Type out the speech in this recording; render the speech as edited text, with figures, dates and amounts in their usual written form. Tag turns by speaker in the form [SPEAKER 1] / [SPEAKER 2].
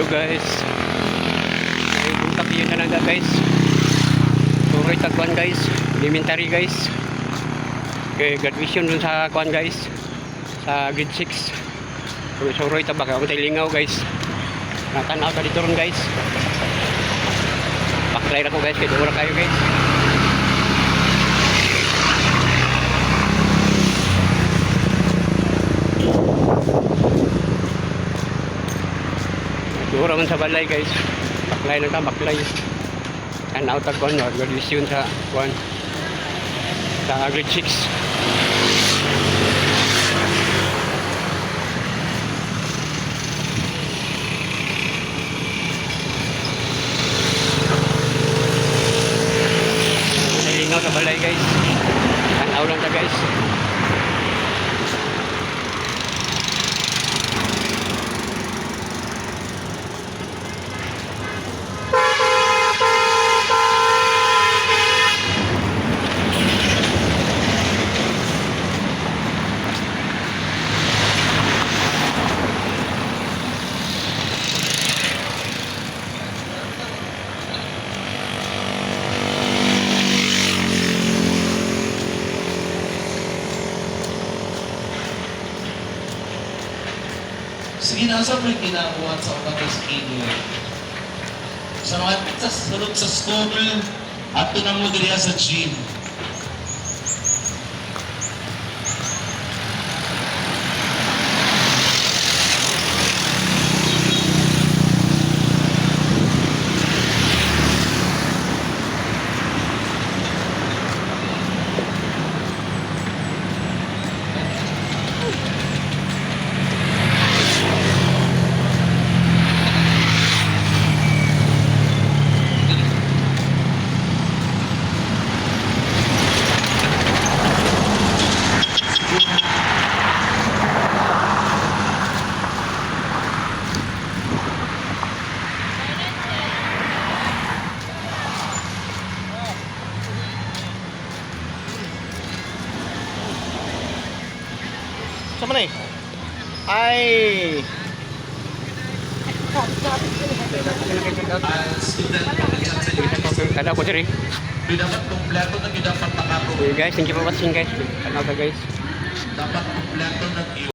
[SPEAKER 1] Hello guys. Ay, punta kayo na lang guys. Turoy tagkuan guys. Elementary guys. Okay, graduation dun sa kuan guys. Sa grade 6. Suroy tabak ako tayo lingaw guys. Natanaw ta dito ron guys. Baklay na ko guys, kay duwa kayo guys. Dura man sa balay guys. Baklay na ta, baklay. Tanaw ta kuan, graduation sa kuan. Sa grade 6. Nalingaw sa balay guys. Tanaw lang ta guys.
[SPEAKER 2] Sige na, sa may ginabuhat sa upat sa kilo. Sa mga sa sulod sa school, ato na mo diriya sa gym.
[SPEAKER 3] Sa man eh? Ay!
[SPEAKER 2] Student, pag-chat sa inyo.
[SPEAKER 1] Tanaw ko diri.
[SPEAKER 2] Di dapat kumpleto na gyud dapat
[SPEAKER 1] Okay guys, thank you for watching guys. Tanaw ta guys.
[SPEAKER 2] Dapat kumpleto na